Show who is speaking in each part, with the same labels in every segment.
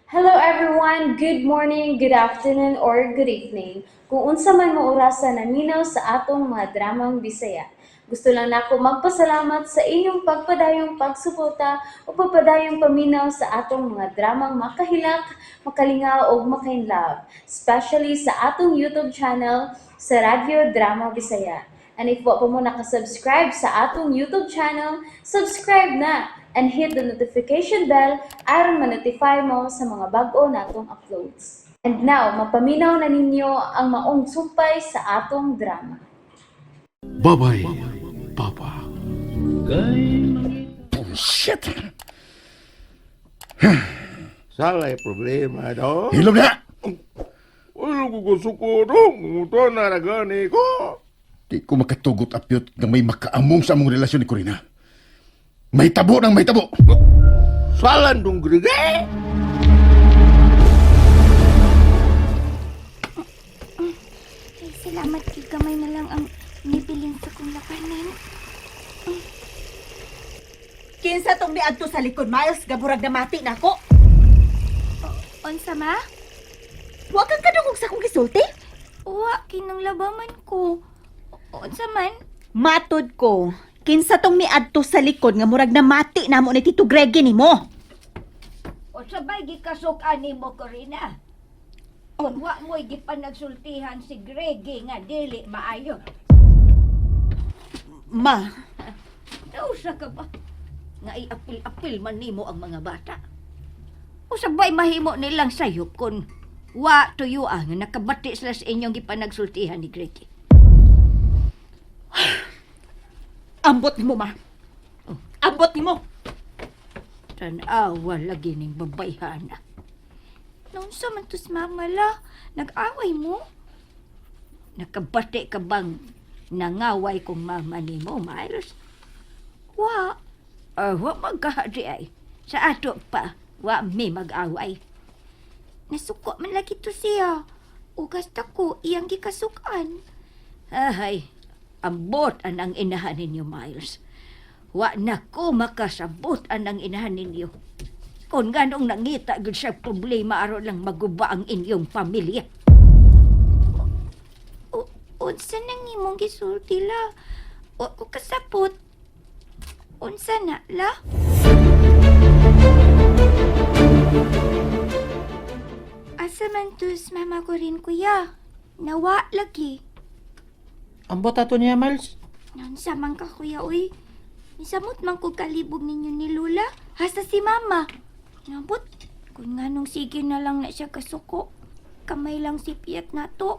Speaker 1: Hello everyone! Good morning, good afternoon, or good evening. Kung unsa man mo orasa naminaw sa atong mga dramang Bisaya. Gusto lang nako magpasalamat sa inyong pagpadayong pagsuporta o pagpadayong paminaw sa atong mga dramang makahilak, makalingaw ug makainlove, especially sa atong YouTube channel sa Radyo Drama Bisaya. And if wa pa mo nakasubscribe sa atong YouTube channel, subscribe na and hit the notification bell aron ma-notify mo sa mga bag-o natong uploads. And now, mapaminaw na ninyo ang maong sumpay sa atong drama.
Speaker 2: Bye-bye, Papa.
Speaker 3: Shit!
Speaker 4: Salay problema do.
Speaker 3: Hilom na!
Speaker 4: Ulo ko gusto ko do. Muto na ragani ko.
Speaker 3: Di ko makatugot, Apyot, nga may makaamong sa among relasyon ni Corina. May tabo nang may tabo!
Speaker 4: Salan dong grige.
Speaker 5: Ay, salamat kay gamay na lang ang nibilin sa kong labanan.
Speaker 6: Kinsa tong miadto sa likod, Miles? Gaburag namati nako.
Speaker 5: Unsa ma?
Speaker 6: Wa kang kadungog sa akong gisulti?
Speaker 5: Uwa, kinang labaman ko. Unsa man?
Speaker 6: Matod ko. Kinsa tong miadto sa likod nga murag namati namo ni Tito Greggy nimo?
Speaker 7: O sabay gikasuk-an nimo Corina. Kung wa mo'y gipanagsultihan si Greggy nga dili maayo.
Speaker 6: Ma,
Speaker 7: Nausa ka ba? Nga iapil-apil man nimo ang mga bata. O sabay mahimo nilang sayop kung wa tuyo nga nakabati sila sa inyong gipanagsultihan ni Greggy.
Speaker 6: Ambot nimo, ma. Ambot nimo.
Speaker 7: Tanawa lagi ning babayhana.
Speaker 5: Naunsa man to si mama la? Nag-away mo?
Speaker 7: Nakabati ka bang nangaway kong mama nimo, Miles?
Speaker 5: Wa.
Speaker 7: Wa magkahadi ay. Sa ato pa, wa mi mag-away.
Speaker 5: Nasuko man lagi to siya. Ugas ta ko, iyang gikasukan.
Speaker 7: Ahay, ambot anang inahan ninyo, Miles. Wa na ko makasabot anang inahan ninyo. Kung ganong nangita gud sa problema aron lang maguba ang inyong pamilya.
Speaker 5: O, unsa nang imong gisulti la? Wa ko kasapot. Unsa na la? Asa man to si mama ko rin kuya? Nawa lagi.
Speaker 8: Ambot ato niya, Miles.
Speaker 5: Naunsa man ka kuya uy. Misamot man ko kalibog ninyo ni Lula. Hasta si mama. Nabot, kung nganong sige na lang na siya kasuko. Kamay lang si Piat na to.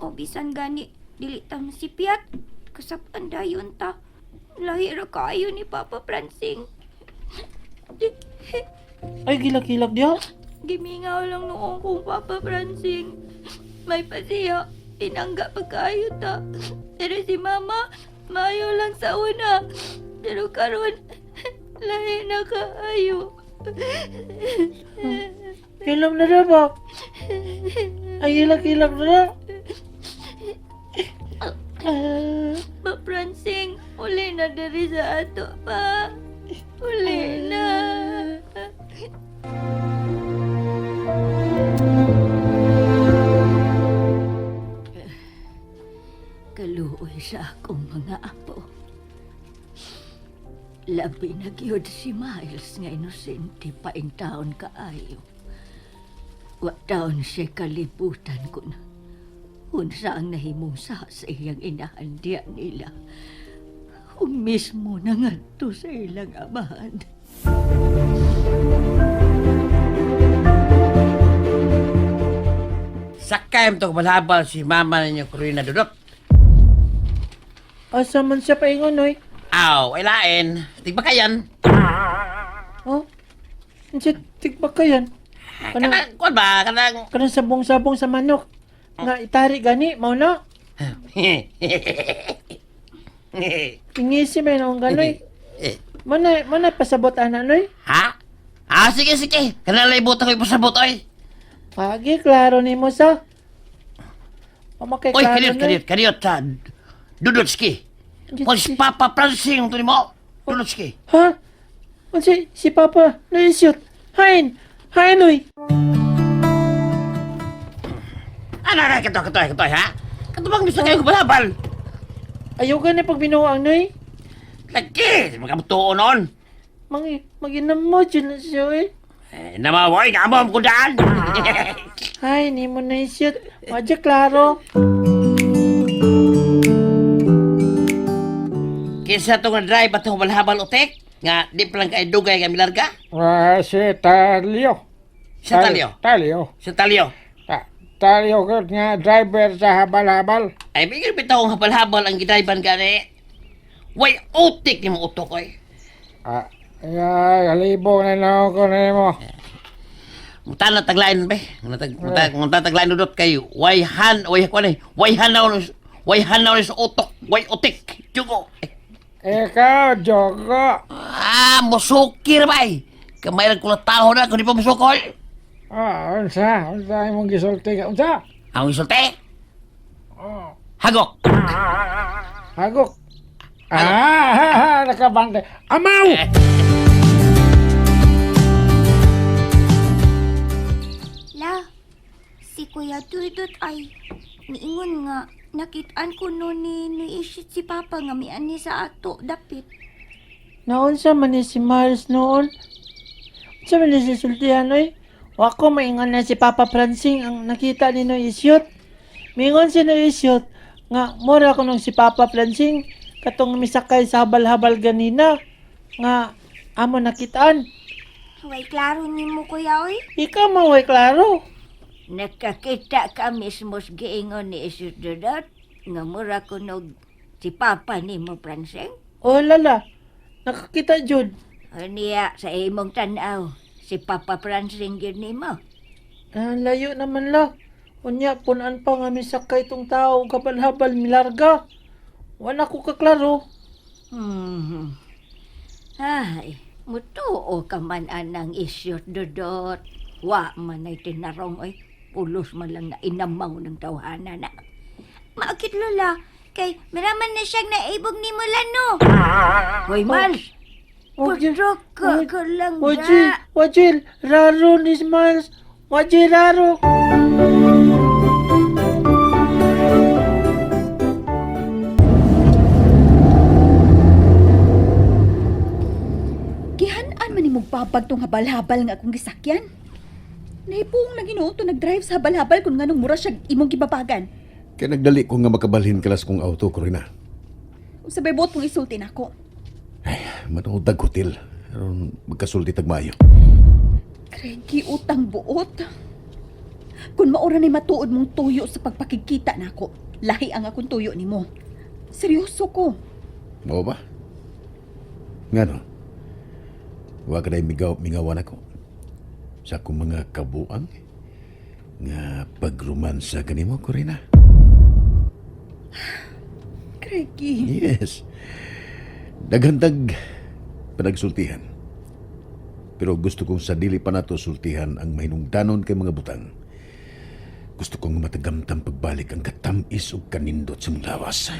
Speaker 5: O bisan gani, dili ta si Piat. Kasapan dayon ta. Lahi ra kaayo ni Papa Prancing.
Speaker 8: Ay, gilak-gilak diha.
Speaker 5: Gimingaw lang noong kong Papa Prancing. May pasiya, pinangga pa kaayo ta. Pero si Mama, maayo lang sa una. Pero karon, lahi na kaayo.
Speaker 8: Hilom na daw ba? Ay, gilak-gilak na daw.
Speaker 5: Pa Prancing, uli na diri sa ato pa. Uli na.
Speaker 7: Kaluoy sa akong mga apo. Labi na gyud si Miles nga inosente pa ing taon kaayo. Wa taon siya kalibutan ko na. Unsa ang nahimong sa sa iyang inahan diya nila. O mismo nangadto sa ilang amahan.
Speaker 9: Sakay mo to balabal si mama ninyo Corina Dudot.
Speaker 8: Asa man siya paingon, oy?
Speaker 9: Aw, ay lain. Tigba kayan.
Speaker 8: Oh? Unsa tigbak ka yan? Kanang,
Speaker 9: Kanang, kuwan ba? Kanang...
Speaker 8: kanang sabong-sabong sa manok. Nga itari gani, mao na. Ingisi may noong ganoy. Mana, mana pasabot ana noy?
Speaker 9: Ha? Ah, sige, sige. Kanang laibot ako ipasabot, oy.
Speaker 8: Pagi, klaro nimo sa. Pamakay
Speaker 9: Oy,
Speaker 8: klaro
Speaker 9: kaniyot,
Speaker 8: noy.
Speaker 9: kaniyot, kaniyot. Sa Dudotski. Kung si Papa Prancing to nimo. Dudotski.
Speaker 8: Ha? Unsa si Papa naisiyot? Hain. Hi, Noy.
Speaker 9: Ano na, kato, kato, kato, ha? Kato bang gusto kayo balabal?
Speaker 8: Ayaw ka na pag binuang, Noy.
Speaker 9: Lagi, magkamutuo noon.
Speaker 8: Mang, mag-inam mo, dyan na siya, eh.
Speaker 9: Eh, namawoy, nga mo ang kundaan.
Speaker 8: Ay, ni mo na isip. Madya, klaro.
Speaker 9: Kinsa to nga drive at habal-habal utek? Nga, di pa lang kay dugay nga milarga?
Speaker 10: Ah, si Talio.
Speaker 9: Sa talyo.
Speaker 10: Talio.
Speaker 9: Sa talyo.
Speaker 10: Talio ko nga driver sa habal-habal.
Speaker 9: Ay, bigyan bitaw ang habal-habal ang gidriban gani. Way utik ni mo utok oy.
Speaker 10: Ah, ay, kalibo na na ako na mo.
Speaker 9: Muta na taglain be. Muta taglain dudot kay way han way kuan eh. Way hanaw way hanaw sa utok, way utik. Jugo.
Speaker 10: Ikaw, Joko.
Speaker 9: Ah, musukir bay. Kamay lang kula tao na kun di pa musukol.
Speaker 10: Ah, unsa? Unsa imong gisulti ka? Unsa?
Speaker 9: Ang isulti. Hagok.
Speaker 10: Hagok. Ah, nakabante. Amaw!
Speaker 5: La, si Kuya Dudut ay niingon nga nakitaan ko no ni niisit si Papa nga miani sa ato dapit.
Speaker 8: Naunsa man ni si Miles noon. Unsa man ni si sultihan, oy? Wako maingon na si Papa Francing ang nakita ni Noy Isyot. Mingon si Noy Isyot nga mura ko nung si Papa Francing katong misakay sa habal-habal ganina nga amo nakitaan.
Speaker 5: Way klaro nimo kuya oy.
Speaker 8: Ikaw man way klaro.
Speaker 7: Nakakita ka mismo sa giingon ni Isus Dudot nga mura kunog si Papa nimo Pransing.
Speaker 8: O lala, nakakita jud.
Speaker 7: Niya sa imong tanaw, si Papa Pransing gyud nimo.
Speaker 8: Ah, layo naman la. Unya, punan pa nga misakay tong tao habal-habal milarga. Wala ko kaklaro.
Speaker 7: Ay, mutuo ka man anang isyot dudot. Wa man ay tinarong oy. Pulos man lang na inamaw ng tawhana na.
Speaker 5: Maakit lola kay miraman na siyang naibog ni Mulano.
Speaker 7: Hoy, Miles!
Speaker 8: Wajil,
Speaker 7: Putrok ka, ka lang
Speaker 8: wajil,
Speaker 7: da.
Speaker 8: wajil, raro ni Miles. Wajil, raro.
Speaker 6: Gihan-an man nimog babag tong habal-habal nga akong gisakyan. Nahipuong na Ginoo to nag-drive sa habal-habal kung nganong mura siya imong gibabagan.
Speaker 3: Kaya nagdali ko nga makabalhin kalas kong auto, Corina.
Speaker 6: Unsa bay buot mong isulti nako?
Speaker 3: Ay, manood tag hotel. Aron magkasulti tag maayo.
Speaker 6: Craigie, utang buot. Kung maura ni matuod mong tuyo sa pagpakigkita nako, lahi ang akong tuyo nimo. Seryoso ko.
Speaker 3: Mao ba? Nga no? Wa ka migaw, mingawan ako. Sa akong mga kabuang nga pagromansa kanimo, Corina.
Speaker 6: Craigie.
Speaker 3: Yes. Daghantag panagsultihan. Pero gusto kong sa dili pa nato sultihan ang mahinungdanon kay mga butang. Gusto kong matagamtam pagbalik ang katamis ug kanindot sa mong lawas.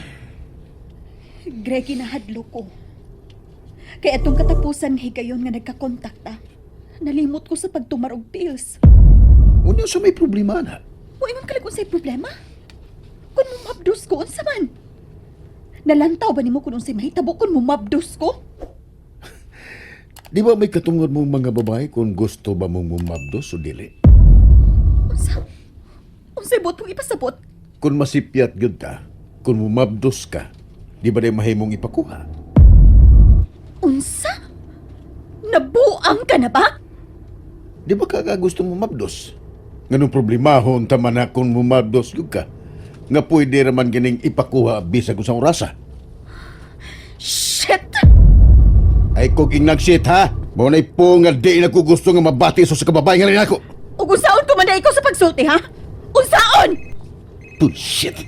Speaker 6: Greggy, nahadlo ko. Kaya atong katapusan nga higayon nga nagkakontakta, nalimot ko sa pagtumar og pills.
Speaker 3: Unya sa may problema na.
Speaker 6: Wa imong kalag unsay problema? Kun mumabdos ko unsa man? Nalantaw ba nimo kun unsay mahitabo kun mumabdos ko?
Speaker 3: Di ba may katungod mong mga babae kung gusto ba mong mumabdos o dili?
Speaker 6: Unsa? Unsay buot mong ipasabot?
Speaker 3: Kung masipyat gyud ka, kung mumabdos ka, di ba di mahimong ipakuha?
Speaker 6: Unsa? Nabuang ka na ba?
Speaker 3: Di ba ka gusto mumabdos? Nganong problemahon tama na kung mumabdos gyud ka? Nga pwede raman gining ipakuha bisag usang orasa.
Speaker 6: Shit!
Speaker 3: Ay kog ingnag shit ha. Mao na po nga di na ko gusto nga mabati sa kababae nga rin ako.
Speaker 6: Ug unsaon ko man na ikaw sa pagsulti ha? Unsaon?
Speaker 3: Bullshit.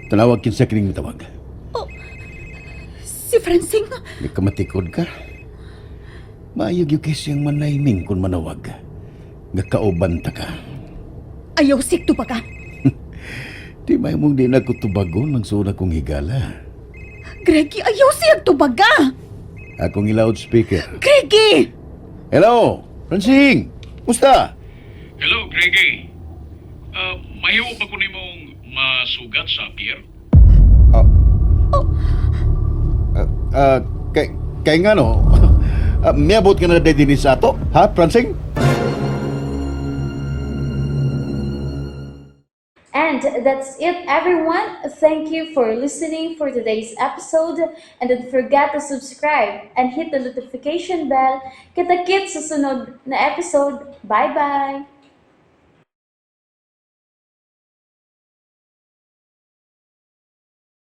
Speaker 3: Tanawag kinsa kining mitawag.
Speaker 6: Si Francine,
Speaker 3: Nagkamatikod ka. Maayog yung siyang manayming kung manawag. Nga kauban ta ka.
Speaker 6: ayaw sikto pa ka.
Speaker 3: Di may mong di na ko tubagon ang suuna kong higala.
Speaker 6: Greggy, ayaw siyang tubaga.
Speaker 3: Akong i-loudspeaker.
Speaker 6: Greggy!
Speaker 3: Hello! Francing! Musta?
Speaker 11: Hello, Greggy. Mahiwo ba ko nimong masugat sa pier?
Speaker 3: Kay nga no, miabot ka na din sa ato, ha, Francing?
Speaker 1: And that's it, everyone. Thank you for listening for today's episode. And don't forget to subscribe and hit the notification bell. Kita-kits sa sunod na episode. Bye-bye!